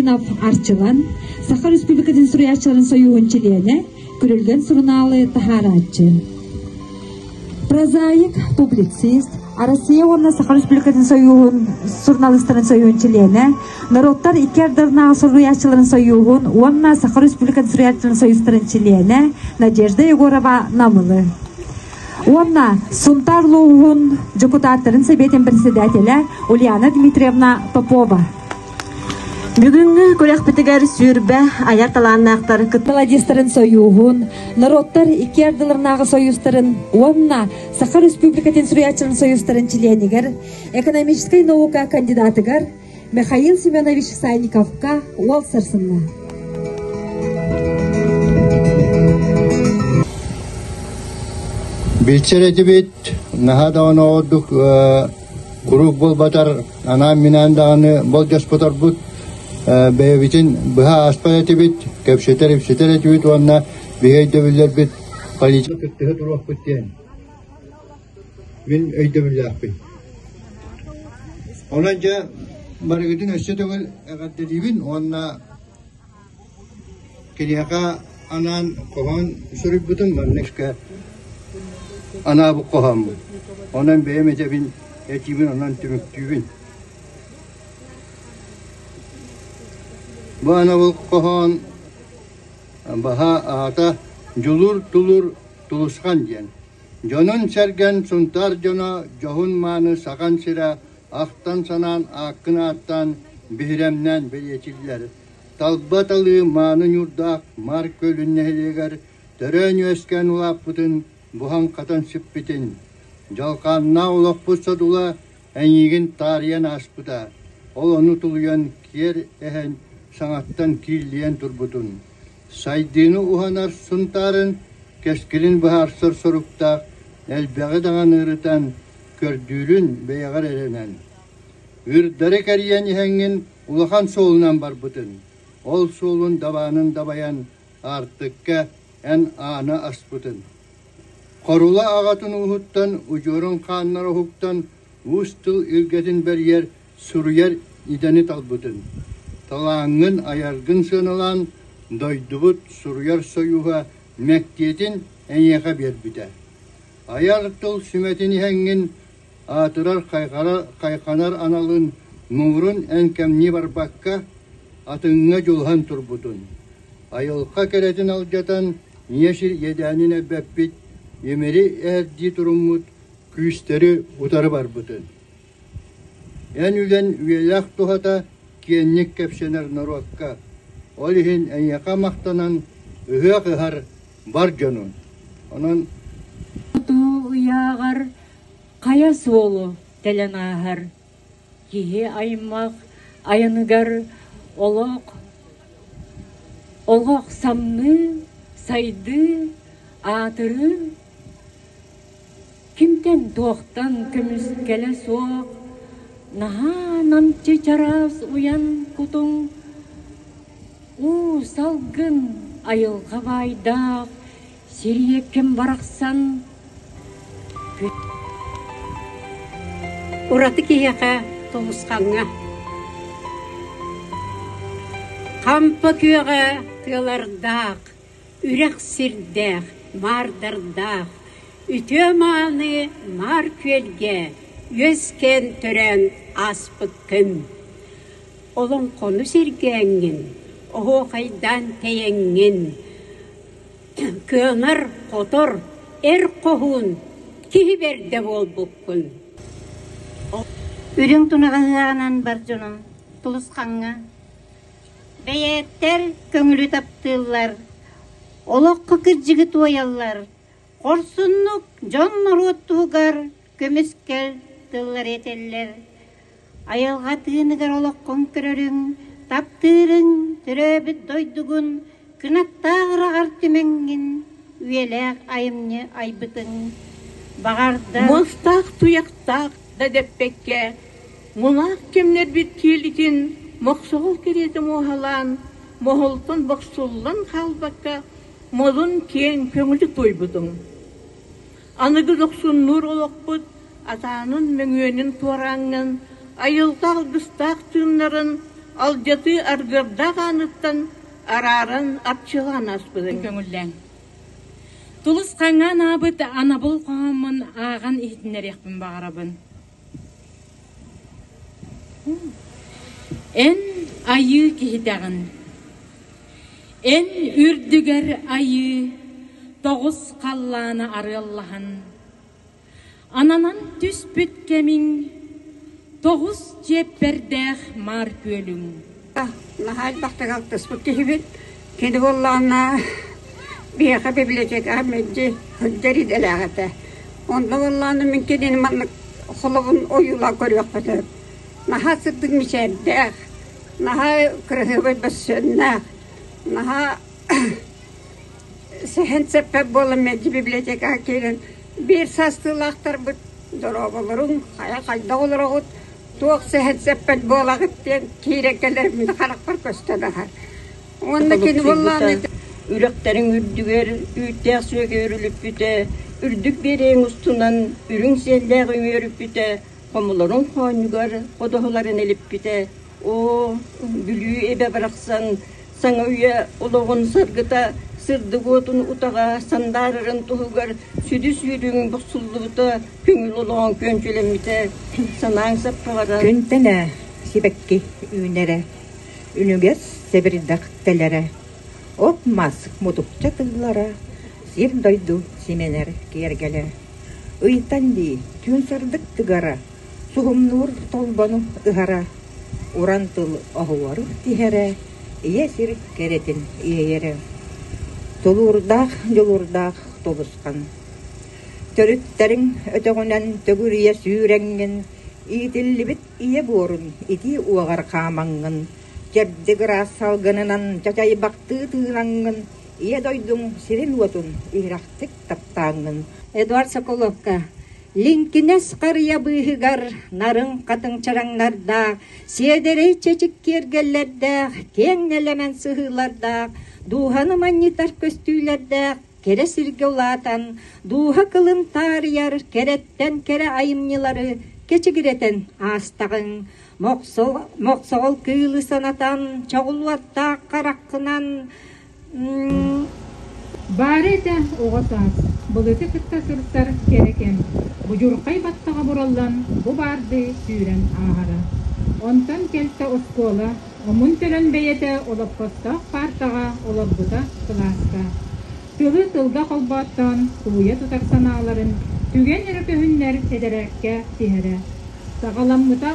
Константинов Арчылан, Саха Республикатын суруйааччыларын сойууһун чилиэнэ, Күрүлгэн сурунаалы таһаарааччы. Прозаик, публицист, Россия уонна Саха Республикатын сойууһун суруналыыстарын сойууһун чилиэнэ, норуоттар икки ардыларынааҕы суруйааччыларын сойууһун уонна Саха Республикатын суруйааччыларын сойуустарын чилиэнэ Надежда Егорова Намылы. Уонна Сунтаар улууһун дьокутааттарын сэбиэтин председателэ Ульяна Дмитриевна Попова. Бүгүҥҥү күрэхпитигэр сүүрбэ айар талааннаахтар Мелодистарын сойууһун, норуоттар икки ардыларынааҕы сойуустарын уонна Саха Республикатын суруйааччыларын сойуустарын чилиэнигэр, экономическай наука кандидатыгар Михаил Семенович Санниковка уол сарсынна. Билсэр этибит, наһаа даҕаны ордук куруук буолбатар, анаан-минээн даҕаны болдьоспоторбут, бэйэбитин быһа ааспат этибит, кэпсэтэр-ипсэтэр этибит уонна биһи өйдөбүллэрбит политика кыттыһа туруохпут диэн мин өйдөбүллээхпин. Онон дьэ барыгытын өссө төгүл эҕэрдэлиибин уонна Киниэхэ анаан хоһоон суруйбутум, манна искэ анаабыт хоһооммун. Онон бэйэм этэбин, этиибин онон түмүктүүбүн. Бу анабыл хоһоон баһа аата «Дьулуур тулуур тулусхан» диэн. Дьонун-сэргэн Сунтаар дьоно дьоһун-мааны Сахан сирэ ахтан-санаан ааккын ааттаан биһирэмнээн бэлиэтииллэр. Талба талыы мааны ньуурдаах Маар Күөлүн нэһилиэгэр төрөөн-үөскээн улааппытын, буһан-хатан сиппитин, дьалхааннаах олохпут содула эйиигин таарыйан ааспыта, ол ону тулуйан киэр эһэн саҥаттан кииллийэн турбутун, сайдыыны уһанар Сунтаарын кэскилин быһаарсар соруктаах элбэҕи даҕаны ырытан, көрдүүрүн бэйэҕэр эрэнэн. Үрдэри кэрийэн иһэҥҥин улахан суолунан барбытын, ол суолун дабаанын дабайан аартыкка эн ааны аспытын. Хорула аҕатын ууһуттан, удьуорун хааннара уһуктан, уус тыл илгэтин бэрийэр, суруйар идэни талбытын. Талааҥҥын, айаргын сыаналаан, дойдубут суруйар сойууһа мэктиэтин эйиэхэ биэрбитэ. Айар тыл сүмэтин иһэҥҥин, аатырар хайҕанар аналын муҥурун эн кэмнии барбакка, атыҥҥа дьулуһан турбутун. Айылҕа кэрэтин алдьатан, ийэ сир иэдээнин элбэппит, имири эһэрдии туруммут күүстэри утары барбытын. Эн үлэн үйэлээх туһата киэҥник кэпсэнэр норуокка, ол иһин эйиэхэ махтанан ыһыах ыһар бар дьонун. Онон Тутуу ыйааҕар хайа суолу тэлэн ааһар киһи аймах айаныгар олох олох самныы, сайдыы, аатырыы кимтэн туохтан көмүскэлэ суох наһаа намчы чараас уйан кутуҥ уу салгын айылҕа баайдаах сириэккэм барахсан Ураты киһиэхэ тулусхаҥҥа Хампа күөҕэ тыалардаах, үрэх сирдээх, маардардаах, үтүө-мааны Маар Күөлгэ үөскээн төрөөн ааспыккын. Олоҥхону сэргээҥҥин, оһуохайдаан тэйэҥҥин, Кыанар-хотор, эр хоһуун, киһи бэрдэ буолбуккун. Үрүҥ тунаҕаһыаҕынан бар дьонум Тулусхаҥҥа Бэйээттэр көҥүлү таптыыллар, олоххо кырдьыгы туойаллар, хорсуннук дьон-норуот туһугар көмүскэл тыллары этэллэр. Айылҕа тыыныгар олоххун көрөрүҥ, таптыырыҥ, төрөөбүт дойдугун кынаттаах ыраҕар түмэҥҥин, үйэлээх айымньы айбытыҥ. Баҕарда Муостаах туйахтаах да дэппэккэ, мунаах кэмнэрбит киэлитин мохсоҕол кэриэтэ муоһалаан, моһолтон бохсуллан хаалбакка, модун киэҥ көҥүлү туойбутуҥ. Аныгы дохсуннуур олохпут атаанын мөҥүөнүн туорааҥҥын, айылҕа алгыстаах тыыннарын алдьатыы аргыардаах ааныттан арааран арчылаан ааспытыҥ. Көҥүллээҥ. Тулус хаҥаан аабыт анабыл хоһооммун ааҕан иһитиннэриэхпин баҕарабын. Эн айыы киһитэҕин. Эн үрдүгэр айыы тоҕус халлаана арыаллаһан, ананан түспүт кэмиҥ тоҕус чиэппэрдээх маар күөлүҥ. Наһаа элбэхтик алтыспыт киһибит. Кини буоллаҕына биһиэхэ библиотекаҕа мэлдьи сылдьар идэлээх этэ. Онно буоллаҕына мин кинини маннык холобун ойуулаан көрүөххэ сөп. Наһаа сырдык мичээрдээх, наһаа кыраһыабай бөссүөннээх, наһаа сэһэн сэппэт буолан мэлдьи библиотекаҕа киирэн биир саастыылаахтарбыт дорооболоруҥ, хайа хайдах олороҕут, туох сэһэн сэппэт буолаҕыт диэн киирэн кэлэрим харахпар көстөн аһар. Уонна кини буоллаҕына Үрэхтэриҥ үрдүгэр үүттээх сүөгэ үрүлүппүтэ, үрдүк биэрэҥ устунан үрүҥ сиэллээх үҥүөрүппүтэ, хомолорун хоонньугар ходоһуларын элиппитэ. Оо, Бүлүү эбэ барахсан саҥа үйэ олоҕун саргыта сырдык уотун утаҕа сандаарарын туһугар сүдү сүүрүҥ бохсуллубута, көҥүл олоҕун күөмчүлэммитэ, санааҥ саппаҕыран Күнтэнэ сибэкки үүнэрэ, үнүгэс сэбирдэх тэлэрэ, от-мас мутукча тыллара, сир-дойду симэнэр киэргэлэ. Ыйтан дии түүн сырдык тыгара, суһумнуур толбону ыһара, уран тыл оһуору тиһэрэ, ийэ сир кэрэтин иэйэрэ. Тулуурдаах, дьулуурдаах тулусхан. Төрүттэриҥ өтөҕүнэн төгүрүйэ сүүрэҥҥин, иитиллибит ийэ буорун итии уоҕар хаамаҥҥын, чэбдик ыраас салгынынан чачайбахтыы тыынаҥҥын, ийэ дойдуҥ сирин-уотун иһирэхтик таптааҥҥын. Эдуард Соколовка Лиҥкинэс харыйа быыһыгар нарын хатыҥ чараҥнардаах, сиэдэрэй чэчик киэргэллэрдээх, киэҥ нэлэмэн сыһыылардаах, дууһаны манньытар көстүүлэрдээх кэрэ сиргэ улаатан, дууһа кылын таарыйар кэрэттэн кэрэ айымньылары кэчигирэтэн аастаҕыҥ. Мохсоҕол кыылы санатан, чоҕулуоттаах хараххынан Баара этэ оҕо саас, былыты кытта сырсар кэрэ кэм, будьурхай баттаҕа бураллан бу баардыы сүүрэн ааһара. Онтон кэлтэ оскуола, омун төлөн бэйэтэ олоппостоох паартаҕа олорбута кылааска. Тылы тылга холбооттоон тулуйа тутар санааларын түгэн эрэ көһүннэр тэтэрээккэ тиһэрэ. Саҕаламмыта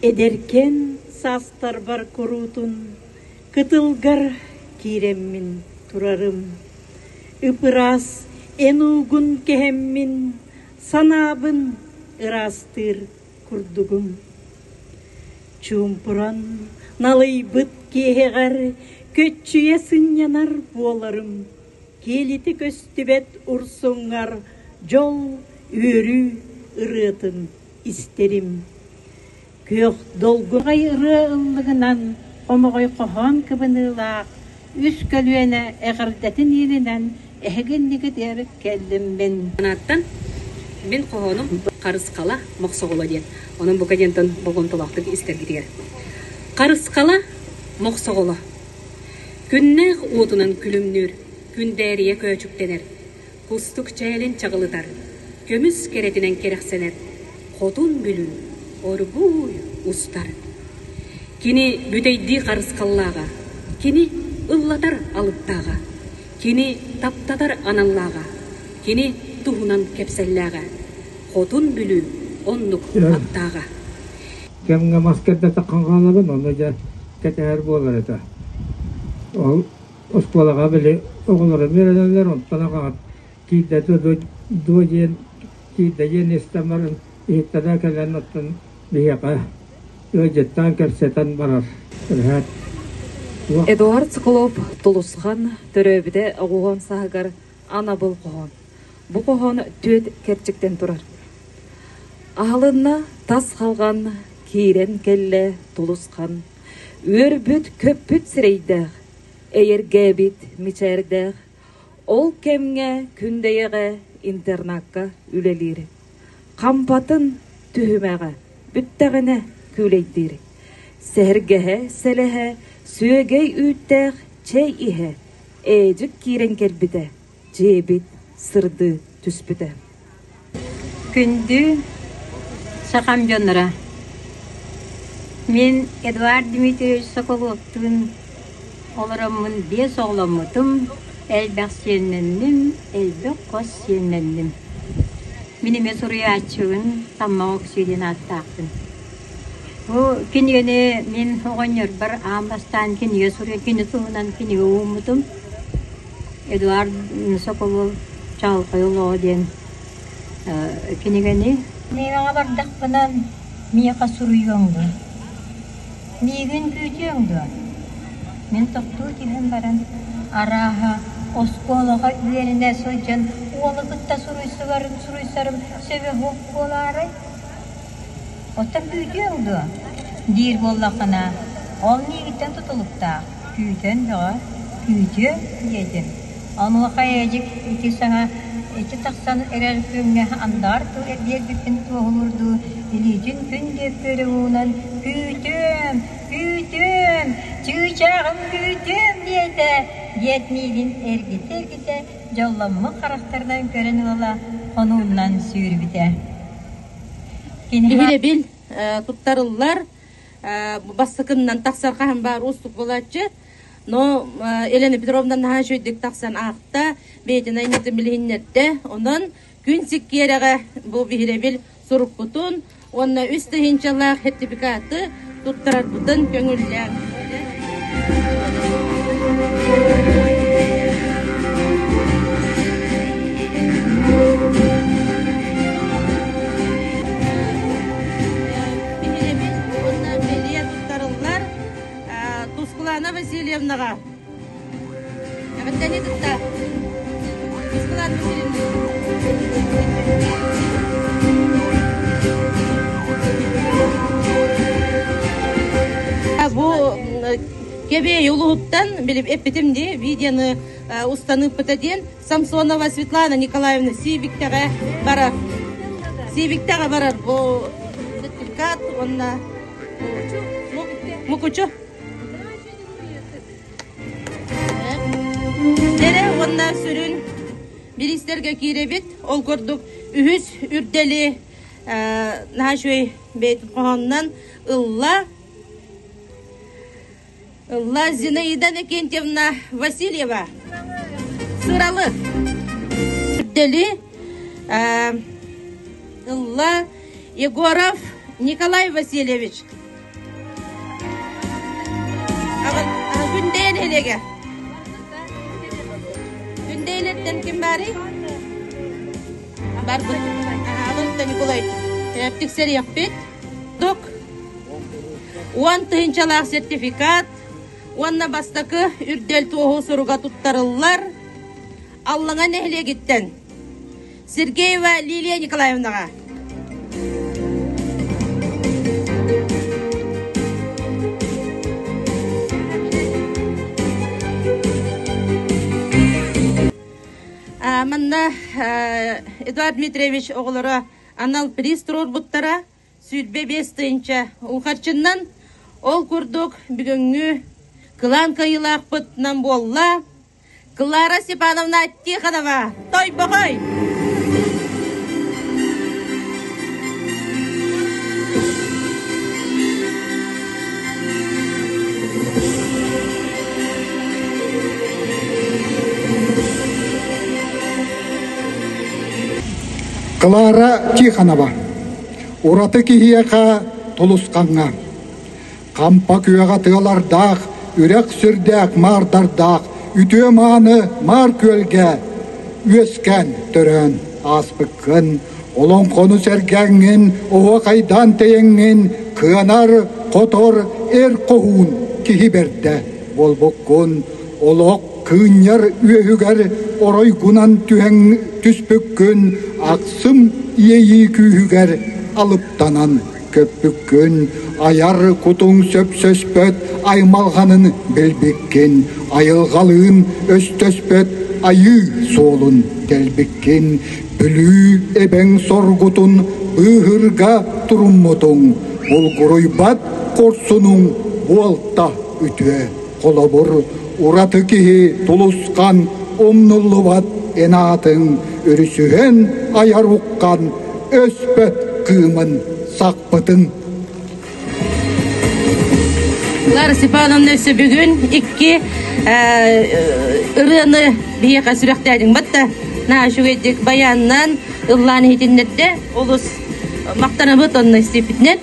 Эдэркээн саастарбар куруутун Кытылгар киирэммин турарым, Ып-ыраас эн уугун кэһэммин, Санаабын ыраастыыр курдугум. Чуумпуран налыйбыт киэһэҕэр Көччүйэ сынньанар буоларым, Киэлити көстүбэт урсуҥҥар Дьол, үөрүү ырыатын истэрим. Күөх долгун ырыа ыллыгынан, хомоҕой хоһоон кыбыныылаах, үс көлүөнэ эҕэрдэтин иилинэн эһиги иннигитигэр кэллим мин. Санааттан мин хоһоонум Харысхала Мохсоҕоло диэн. Онон бука диэнтэн болҕомтолоохтук истэргитигэр. Харысхала Мохсоҕоло. Күннээх уотунан күлүмнүүр, күндээрийэ көөчүктэнэр, Кустук чээлин чаҕылытар, көмүс кэрэтинэн кэрэхсэнэр, Хотун Бүлүү оргууй устар. Кини бүтэйдии харысхаллааҕа, кини ыллатар алыптааҕа, кини таптатар аналлааҕа, кини туһунан кэпсэллээҕэ. Хотун Бүлүү оннук аптааҕа. Кэмҥэ мас кэрдэ таххан хаалабын, онно дьэ кэтэһэр буолар этэ. Ол Оскуолаҕа били оҕолорум үөрэнэллэр, онтон аҕаҕыт киирдэ дуо диэн киирдэ диэн истэн баран иһиттэрэ кэлэн оттон биһиэхэ ыалдьыттаан кэпсэтэн барар. Эбэһээт Эдуард Соколов Тулусхан төрөөбүтэ оҕуһун саһыгар анабыл хоһоон. Бу хоһоон түөрт кэрчиктэн турар. Аһылынна тас халҕан, киирэн кэллэ Тулусхан. Үөрбүт-көппүт сирэйдээх, эйэргээбит мичээрдээх, ол кэмҥэ Күндэйэҕэ интернакка үлэлиир. Хампатын түһүмэҕэ бүттэҕинэ күүлэйдиир. Сэһэргэһэ-сэлэһэ, сүөгэй үүттээх чэй иһэ, Ээдьик киирэн кэлбитэ, дьиэбит сырдыы түспүтэ. Күндү сахам дьонноро! Мин Эдуард Дмитриевич Соколовтуун олороммун биэс оҕоломмутум, элбэх сиэннэнним, элбэх хос сиэннэнним. Мин эмиэ суруйааччыбын, Таммах Оксүү диэн ааттаахпын. Бу кинигэни мин оҕонньорбор аан бастаан кинигэ суруйан, кини туһунан кинигэ ууммутум. Эдуард Соколов «Чаҕылхай олоҕо» диэн кинигэни. Миэхэҕэ бардахпына миэхэ суруйуоҥ дуо? Миигин күүтүөҥ дуо? Мин тохтуу түһэн баран, арааһа, оскуолаҕа үөрэнэ сылдьан уолу кытта суруйсубарым суруйсарым сөбө суох буолаарай? Оттон күүтүөҥ дуо? диир буоллаххына, ол миигиттэн тутулуктаах, күүтэн бөҕө, күүтүөм диэтим. Онуоха Ээдьик ити саҥа ити тахсан эрэр күҥҥэ андаҕар тыл биэрбиппин туоһулуурдуу илиитин күн диэки өрө уунан «Күүтүөм, күүтүөм, чыычааҕым күүтүөм» диэтэ, диэт миигин эргитэ-эргитэ дьолломмут харахтарынан көрөн ыла хонуунан сүүрбүтэ. Биһирэбил туттарыллар бастакыннан тахсар хаһан баар уустук буолааччы. Но Елена Петровна наһаа үчүгэйдик тахсан аахта, бэйэтин айымньытын билиһиннэрдэ. Онон күн сиккиэрэҕэ бу биһирэбил сурукпутун уонна үс тыһыынчалаах сертификаты туттарарбытын көҥүллээн. Биһирэбил уонна бэлиэ туттарыллар Тускулана Васильевнаҕа. Эҕэрдэни кытта Тускулана Васильевна. Бу Кэбээйи улууһуттан билип эппитим дии видеоны устаныыппыта диэн Самсонова Светлана Николаевна Сиибиктэҕэ барар. Сиибиктэҕэ барар бу сертификат уонна Мукучу. Эрэ уонна сүрүн бириистэргэ киирэбит. Ол курдук үһүс үрдэли наһаа үчүгэй бэйэтин хоһоонунан ылла. Ылла Зинаида Иннокентьевна Васильева. Сыралы. Үрдэли ылла Егоров Николай Васильевич. Күндэйэн нэһилиэгэ. Күндэйэлэртэн ким баарый? Барбыт. Аҕынта Николай. Тиксэриэхпит. Тук. Уон тыһыынчалаах сертификат уонна бастакы үрдэл туоһу суруга туттарыллар Аллаҥа нэһилиэгиттэн Сергеева Лилия Николаевнаҕа. Манна Эдуард Дмитриевич оҕолоро анал приз туруорбуттара 25 тыһыынча уу-харчыннан. Ол курдук бүгүҥҥү кылаан кыайыылаахпытынан буолла Клара Степановна Тихонова, Тойбохой! Клара Тихонова ураты киһиэхэ тулусхаҥҥа Хампа күөҕэ тыалардаах, үрэх сүрдээх маардардаах, үтүө-мааны маар күөлгэ үөскээн төрөөн ааспыккын, олоҥхону сэргээҥҥин, оһуохайдаан тэйэҥҥин, кыанар, хотор, эр хоһуун киһи бэрдэ буолбуккун, олох кыынньар үөһүгэр оройгунан түһэн түспүккүн, ахсым иэйии күүһүгэр алыптанан көппүккүн, айар кутуҥ сөпсөспөт аймалҕанын билбиккин, айылҕалыын өстөспөт айыы суолун тэлбиккин, Бүлүү эбэҥ соргутун быыһырга туруммутуҥ, булгуруйбат хорсунуҥ буолта үтүө холобур, ураты киһи тулусхан умнуллубат эн аатыҥ өрүсүһэн айар уххан өспөт кыымын сахпытыҥ. Лара Степановна өссө бүгүн икки ырыаны биһиэхэ сүрэхтээтиҥ батта наһаа үчүгэйдик баянынан ыллаан иһитиннэрдэ олус махтанабыт онно истиппитинэн.